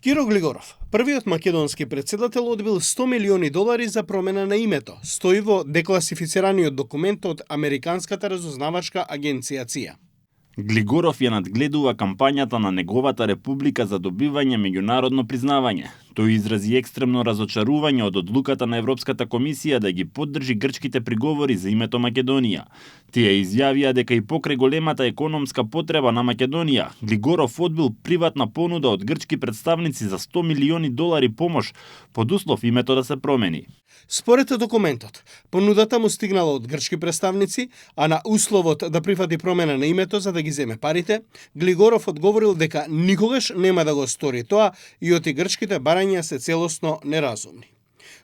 Киро Глигоров, првиот македонски претседател, одбил $100 милиони за промена на името, стои во декласифицираниот документ од Американската разузнавачка агенција ЦИА. Глигоров ја надгледува кампањата на неговата република за добивање меѓународно признавање. Тој изрази екстремно разочарување од одлуката на Европската комисија да ги поддржи грчките приговори за името Македонија. Тие изјавија дека и покрај големата економска потреба на Македонија, Глигоров одбил приватна понуда од грчки представници за $100 милиони помош под услов името да се промени. Според документот, понудата му стигнала од грчки представници, а на условот да прифати промена на името за да ги земе парите, Глигоров одговорил дека никогаш нема да го стори тоа и оти грчките барања се целосно неразумни.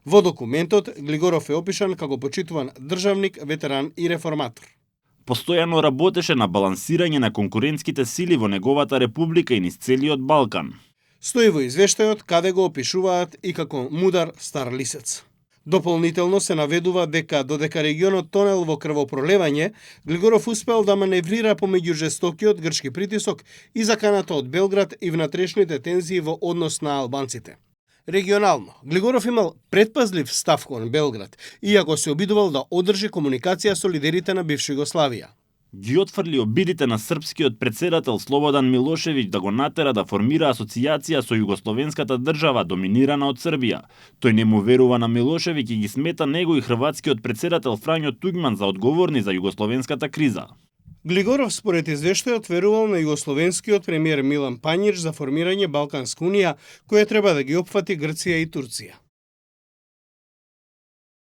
Во документот Глигоров е опишан како почитуван државник, ветеран и реформатор. Постојано работеше на балансирање на конкурентските сили во неговата република и низ целиот Балкан. Стои во извештајот каде го опишуваат и како мудар стар лисец. Дополнително се наведува дека додека регионот тонел во крвопролевање, Глигоров успел да маневрира помеѓу жестокиот грчки притисок и заканата од Белград и внатрешните тензии во однос на албанците. Регионално, Глигоров имал предпазлив став кон Белград, иако се обидувал да одржи комуникација со лидерите на бивша Југославија. Ги отфрли обидите на српскиот претседател Слободан Милошевиќ да го натера да формира асоцијација со југословенската држава доминирана од Србија. Тој не му верува на Милошевиќ и ги смета него и хрватскиот претседател Фрањо Туѓман за одговорни за југословенската криза. Глигоров според извештајот верувал на југословенскиот премиер Милан Пањич за формирање Балканска унија, која треба да ги опфати Грција и Турција.